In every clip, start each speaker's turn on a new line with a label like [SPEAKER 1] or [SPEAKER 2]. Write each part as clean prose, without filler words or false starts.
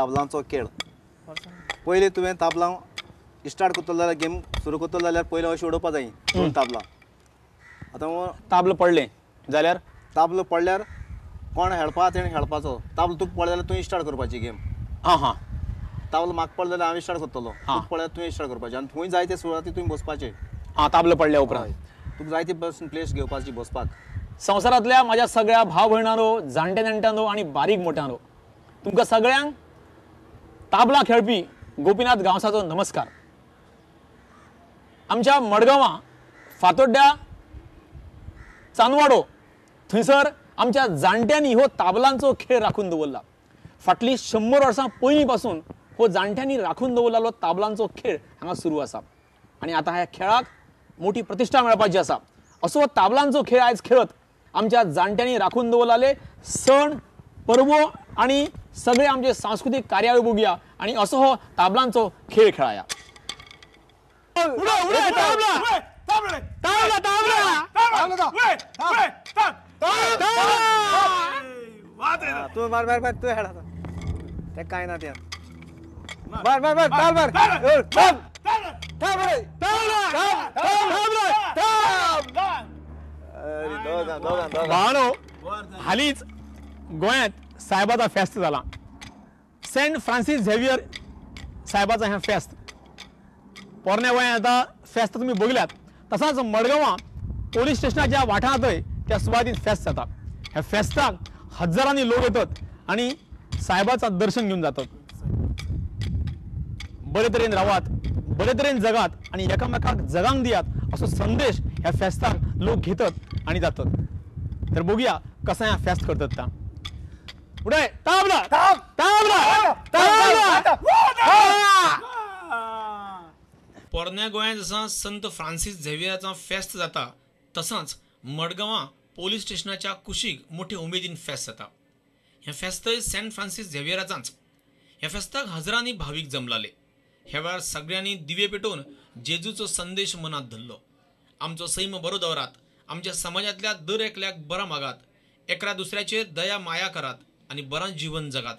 [SPEAKER 1] ताबलांचो खेळ. पयलीं तुवें ताबलां स्टार्ट करतलो जाल्यार गेम सुरू करतलो जाल्यार पयलीं अशें उडोवपा जाय दोन ताबलां. आतां
[SPEAKER 2] ताबलो पडलें जाल्यार
[SPEAKER 1] ताबलो पडल्यार कोण हेळपा तेणें खेळपाचो. ताबलो तुका पडलें जाल्यार तुवें स्टार्ट करपाची गेम.
[SPEAKER 2] हां हां
[SPEAKER 1] ताबलो म्हाका पडलें जाल्यार हांवें स्टार्ट करतलो, तुका पडल्यार तुवें स्टार्ट करपाचें आनी खंय जाय ते सुवाती तुवें बसपाचें.
[SPEAKER 2] हां ताबलो पडल्या उपरांत
[SPEAKER 1] तुका जाय ती प्लेस घेवपाची बसपाक.
[SPEAKER 2] संवसारांतल्या माझ्या सगळ्या भाव भयणांनो, जाणट्या जाणट्यांनो आनी बारीक मोठ्यांनो, तुमकां सगळ्यांक ताबलां खेळपी गोपीनाथ गांवसाचो नमस्कार. आमच्या मडगांवां फातोड्ड्या चांदवाडो थंयसर आमच्या जाणट्यांनी हो ताबलांचो खेळ राखून दवरला. फाटलीं 100 वर्सां पयलीं पासून हो जाणट्यांनी राखून दवरलेलो ताबलांचो खेळ हांगा सुरू आसा आनी आतां ह्या खेळाक मोठी प्रतिश्ठा मेळपाची आसा. असो हो ताबलांचो खेळ आयज खेळत आमच्या जाणट्यांनी राखून दवरलेले सण परबो आनी सगळे आमचे सांस्कृतीक कार्यावळी बघूया आनी असो हो ताबलांचो खेळ खेळाया.
[SPEAKER 1] तूं मार मार मार तूं हेड तें कांय ना तें मार मार मार ताल मार ताल
[SPEAKER 2] भावानो, हालींच गोंयांत सायबाचा फेस्त जाला. सेंट फ्रांसीस झेवियर सायबाचा हें फेस्त पोरण्या गोंयांत आतां फेस्त तुमी बघल्यात. तसांच मडगांवां पोलीस स्टेशनाच्या वाठारांतय त्या सुवातीन फेस्त जाता. ह्या फेस्ताक हजारांनी लोक येतात आनी सायबाचा दर्शन घेवन जातात. बरे तरेन रावात, बरे तरेन जगात आनी एकामेकाक जगांक दियात असो संदेश ह्या फेस्ताक लोक घेतात आनी जातात. तर बघूया कसा ह्या फेस्त करतात ता. उडय ताबला ताबला ताबला.
[SPEAKER 3] पोरण्या गोंयांत जसा संत फ्रांसीस झेवियराचा फेस्त जाता तसांच मडगांवां पोलीस स्टेशनाच्या कुशीक मोठे उमेदीन फेस्त जाता. हें फेस्तय सेंट फ्रांसीस झेवियराचांच. ह्या फेस्ताक हजारांनी भावीक जमलाले. ह्या वेळार सगळ्यांनी दिवे पेटोवन जेजूचो संदेश मनांत धरलो. आमचो सैम बरो दवरात, आमच्या समाजांतल्या दर एकल्याक बरा मागात, एकरा दुसऱ्याचेर दया माया करात आनी बरां जीवन जगात.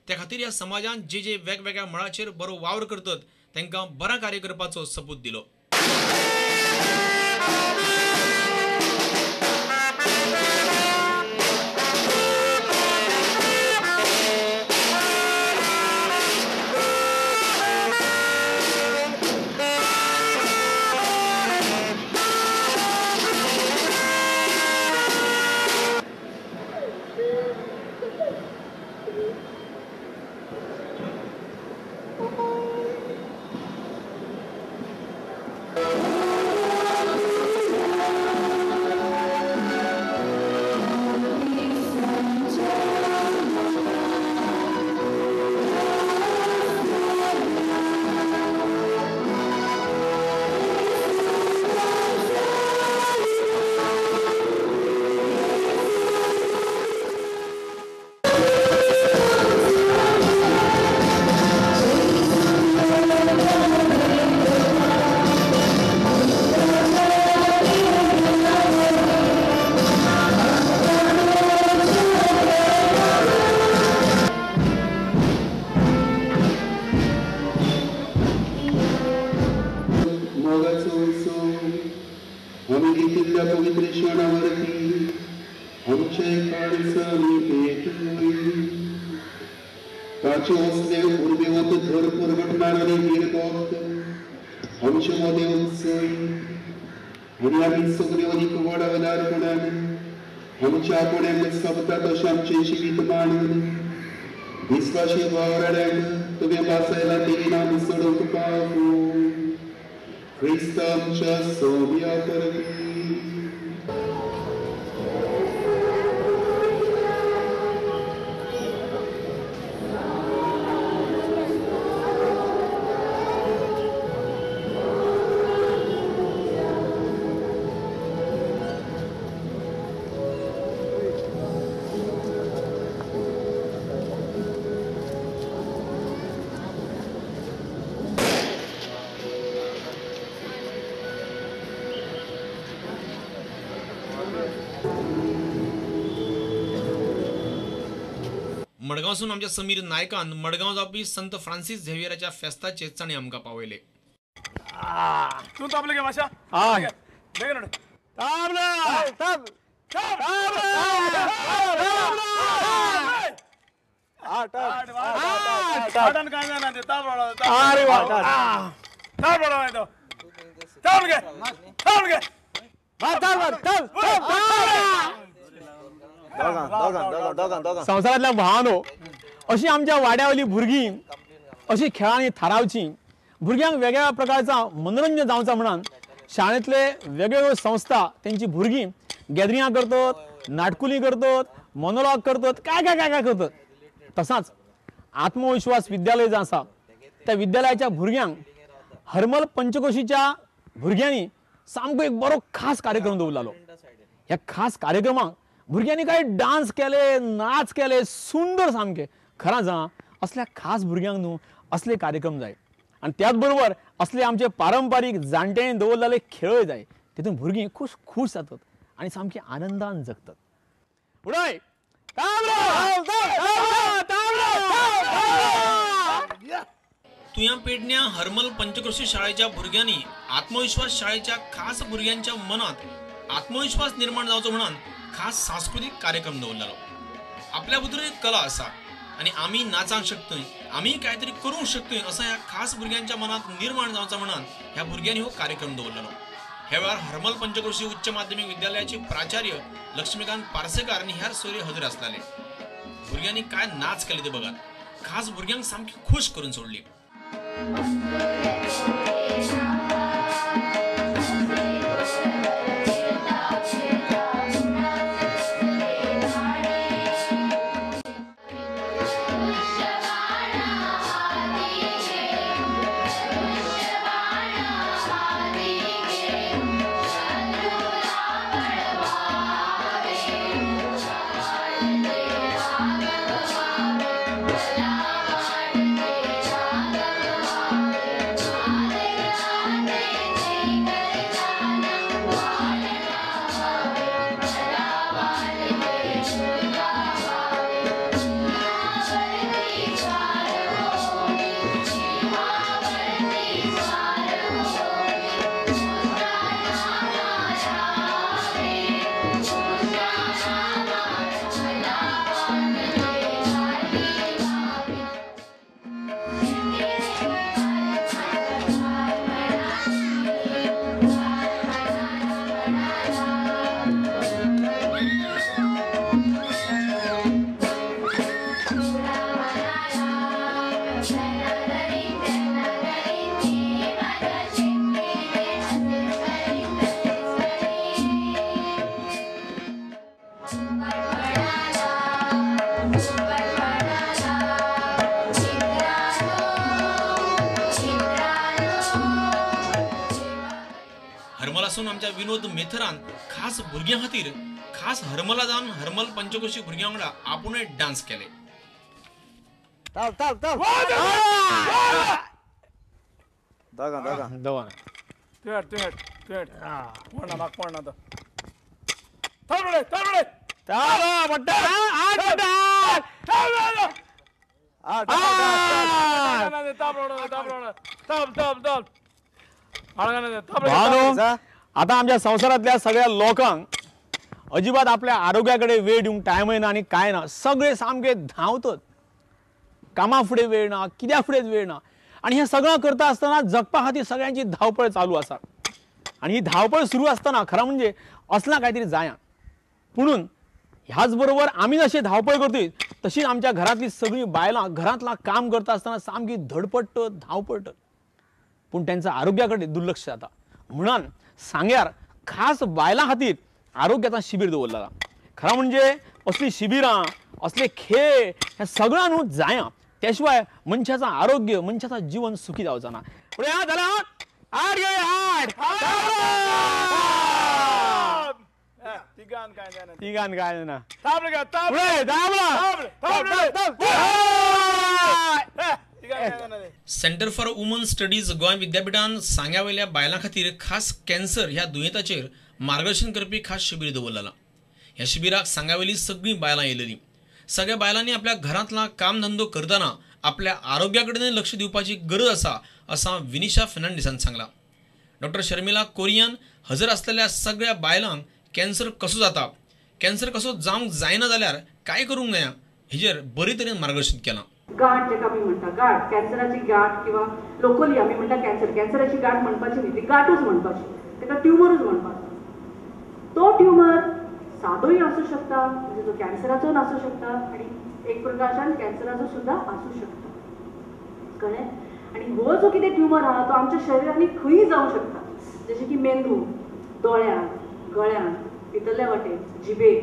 [SPEAKER 3] त्या खातीर ह्या समाजान जे जे वेगवेगळ्या मळाचेर बरो वावर करतात तांकां बरा कार्य करपाचो सपूत दिलो. मडगांवसून आमच्या समीर नायकान मडगांव जावपी संत फ्रांसीस झेवियराच्या फेस्ताचे चणे आमकां पावयले.
[SPEAKER 4] तूं तापले घे माशा. बेगीन
[SPEAKER 2] संवसारांतल्या भावांनो, अशी आमच्या वाड्यावयली भुरगीं अशी खेळांनी थारावची, भुरग्यांक वेगवेगळ्या प्रकारचा मनोरंजन जावचा म्हणून शाळेंतले वेगवेगळ्यो संस्था तेंची भुरगीं गॅदरिंगां करतात, नाटकुली करतात, मोनोलॉग करतात, काय काय काय काय करतात. तसाच आत्मविश्वास विद्यालय जो आसा त्या विद्यालयाच्या भुरग्यांक हरमल पंचकोशीच्या भुरग्यांनी सामको एक बरो खास कार्यक्रम दवरलो. ह्या खास कार्यक्रमाक भुरग्यांनी काय डांस केले, नाच केले, सुंदर सामके. खरां जा असल्या खास भुरग्यांक न्हू असले कार्यक्रम जाय आनी त्याच बरोबर असले आमचे पारंपारीक जाणट्यांनी दवरलेले खेळय जाय, तितून भुरगीं खूब खूश जातात आनी सामकी आनंदान जगतात. उडय
[SPEAKER 3] तुया पेडण्या हरमल पंचक्रोशी शाळेच्या भुरग्यांनी आत्मविश्वास शाळेच्या खास भुरग्यांच्या मनात आत्मविश्वास निर्माण जावचो म्हणून खास सांस्कृतीक कार्यक्रम दवरलेलो. आपल्या भितर एक कला आसा आनी आमी नाचांक शकतय, आमी कांयतरी करूंक शकतय असो ह्या खास भुरग्यांच्या मनात निर्माण जावचो म्हणून ह्या भुरग्यांनी हो कार्यक्रम दवरलेलो. ह्या वेळार हरमल पंचक्रोशी उच्च माध्यमिक विद्यालयाचे प्राचार्य लक्ष्मीकांत पार्सेकार आनी हेर सोयरे हजर आसलेले. भुरग्यांनी काय नाच केले ते बघात, खास भुरग्यांक सामकी खुश करून सोडली. हरमलासून आमच्या विनोद मेथरान खास भुरग्यां खातीर खास हरमला जावन हरमल पंचकोशी भुरग्यां वांगडा आपुणूय डान्स केले.
[SPEAKER 2] आता आमच्या संवसारांतल्या सगळ्या लोकांक अजिबात आपल्या आरोग्याकडे वेळ दिवंक टायमय ना आनी काय ना, सगळे सामके धांवतात, कामा फुडें वेळ ना, कित्या फुडें वेळ ना, आनी हें सगळें करता आसतना जगपा खातीर सगळ्यांची धांवपळ चालू आसा. आनी ही धांवपळ सुरू आसतना खरें म्हणजे असलां कांय तरी जाया. पुणून ह्याच बरोबर आमी जशें धांवपळ करतय तशीच आमच्या घरांतली सगळीं बायलां घरांतलां काम करता आसतना सामकी धडपडटत, धांवपळटत, पूण तेंच्या आरोग्या कडेन दुर्लक्ष जाता. म्हणून सांग्यार खास बायलां खातीर आरोग्याचा शिबीर दवरला. खरें म्हणजे असली शिबिरां, असले खेळ हे सगळ्यां न्हू जाया, त्या शिवाय मनशाचं आरोग्य, मनशाचं जीवन सुखी जावचो ना. जाल्यार आठ गे आठ तिगान काय ना.
[SPEAKER 3] Centre for woman studies Goa विद्यापीठान सांग्या वयल्या बायलां खातीर खास कॅन्सर ह्या दुयेंताचेर मार्गदर्शन करपी खास शिबीर दवरलेलां. ह्या शिबिराक सांग्या वयलीं सगळीं बायलां येयलेलीं. सगळ्या बायलांनी आपल्या घरांतला कामधंदो करतना आपल्या आरोग्या कडेन लक्ष दिवपाची गरज आसा असा विनिशा फर्नांडीसान सांगला. डॉक्टर शर्मिला कोरियान हजर आसलेल्या सगळ्या बायलांक कॅन्सर कसो जाता, कॅन्सर कसो जावंक जायना जाल्यार काय करूंक जाय हेजेर बरे तरेन मार्गदर्शन केलां.
[SPEAKER 5] गांठ जेका आमी म्हणटा गांठ, कॅन्सराची गांठ किंवा लोकली आमी म्हणटा कॅन्सर, कॅन्सराची गांठ म्हणपाची न्ही, ती गांठूच म्हणपाची, ताका ट्युमरूच म्हणपाचो. तो ट्युमर सादोय आसूं शकता, म्हणजे तो कॅन्सराचो नासूं शकता आनी एक प्रकारच्यान कॅन्सराचो सुद्दां आसूं शकता, कळ्ळें. आनी हो जो कितें ट्युमर आहा तो आमच्या शरिरांनी खंयूय जावंक शकता, जशें की मेंदू, दोळ्यांत, गळ्यांत, भितरल्या वाटेन, जिबेक,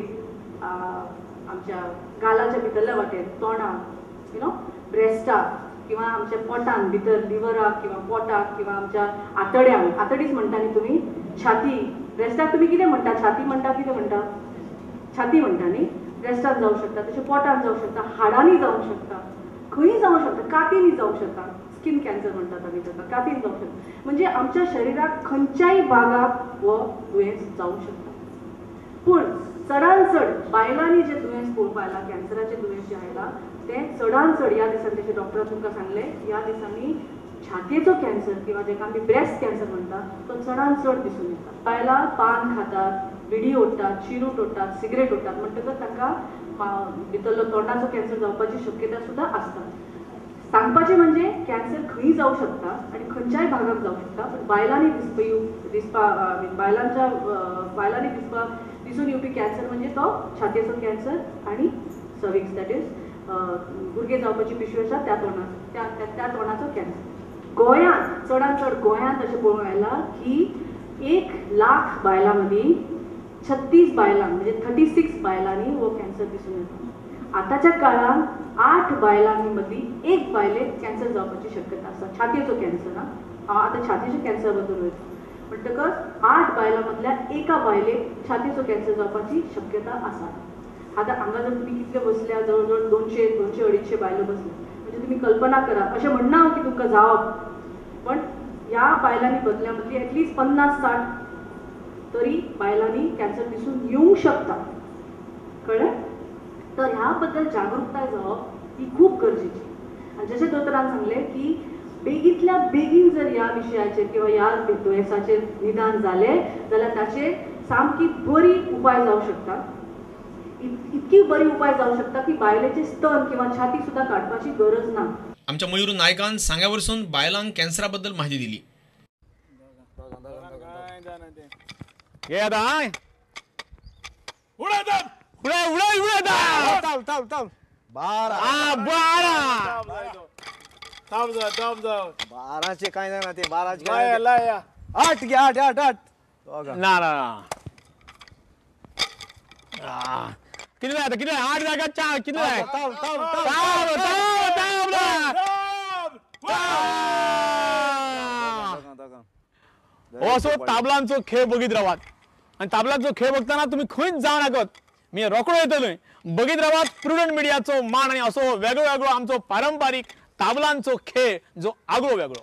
[SPEAKER 5] आमच्या गालाच्या भितरल्या वाटेन, तोंडाक, you know, ब्रेस्टाक किंवा आमच्या पोटान भितर लिवराक किंवा पोटाक किंवा आमच्या आतड्यांक, आतडीच म्हणटा न्ही तुमी, छाती, ब्रेस्टाक तुमी कितें म्हणटा, छाती म्हणटा, कितें म्हणटा, छाती म्हणटा न्ही, ब्रेस्टान जावं शकता, तशें पोटान जावं शकता, हाडांनी जावंक शकता, खंयूय जावं शकता, कातींनी जावंक शकता, स्कीन कॅन्सर म्हणटात आमी ताका, कातीन जावंक शकता. म्हणजे आमच्या शरिराक खंयच्याय भागाक हो दुयेंस जावंक शकता. पूण चडान चड बायलांनी जे दुयेंस पळोवपाक आयलां, कॅन्सराचें दुयेंस जें आयलां तें चडान चड ह्या दिसांनी, जशें डॉक्टरान तुमकां सांगलें, ह्या दिसांनी छातयेचो कॅन्सर किंवा जेका आमी ब्रेस्ट कॅन्सर म्हणटा तो चडान चड दिसून येता. बायलां पान खातात, विडी ओडटात, चिरूट ओडटात, सिगरेट ओडटात, म्हणटकच तांकां भितरलो तोंडाचो कॅन्सर जावपाची शक्यता सुद्दां आसता. सांगपाचें म्हणजे कॅन्सर खंय जावं शकता आनी खंयच्याय भागाक जावं शकता, पण बायलांनी बायलांच्या बायलांनी दिसून येवपी कॅन्सर म्हणजे तो छातयेचो कॅन्सर आनी सर्विक्स, that is भुरगें जावपाची पिशवी आसा त्या तोंडाचो, त्या तोंडाचो कॅन्सर. गोंयांत चडान चड गोंयांत अशें पळोवंक आयलां की 1 लाख बायलां मदीं 36 बायलांक म्हणजे 36 बायलांनी हो कॅन्सर दिसून येता. आतांच्या काळांत 8 बायलांनी मदीं 1 बायलेक कॅन्सर जावपाची शक्यता आसा, छातयेचो कॅन्सर. हांव आतां छातयेच्या कॅन्सर बद्दल उलयतां. म्हणटकच 8 बायलां मदल्या 1 बायलेक छातयेचो कॅन्सर जावपाची शक्यता आसा. आतां हांगा जर तुमी कितले बसल्या, जवळ जवळ 200, 200-250 बायलो बसल्या, म्हणजे तुमी कल्पना करा, अशें म्हणना हांव की तुमकां जावप, पण ह्या बायलांनी बदल्या मदली एटलिस्ट 50-60 तरी बायलांनी कॅन्सर दिसून येवंक शकता, कळ्ळें. तर ह्या बद्दल जागृताय जावप ही खूब गरजेची. आनी जशें दोतोरान सांगलें की बेगींतल्या बेगीन जर ह्या विशयाचेर किंवा ह्या दुयेंसाचेर निदान जालें जाल्यार ताचेर सामकी बरी उपाय जावं शकता. इतकी बरी उपाय जावं शकता की बायलेचे स्तन किंवा छाती सुद्दां काडपाची गरज ना.
[SPEAKER 3] आमच्या मयूर नायकान सांग्या वरसून बायलांक कॅन्सरा बद्दल माहिती दिली.
[SPEAKER 1] बाराचे काय ना ते बाराचे 8 घे, 8 8 8
[SPEAKER 2] ना ना कितले आता, कितले 8 जागा 4 कितले असो ताबलांचो खेळ बघीत रावात. आनी ताबलांचो खेळ बघताना तुमी खंयच जावं नाकत, मी रोकडो येतलोय. बघीत रावात प्रुडंट मिडियाचो मान आनी असो वेगळो वेगळो आमचो पारंपारीक ताबलांचो खेळ जो आगळो वेगळो.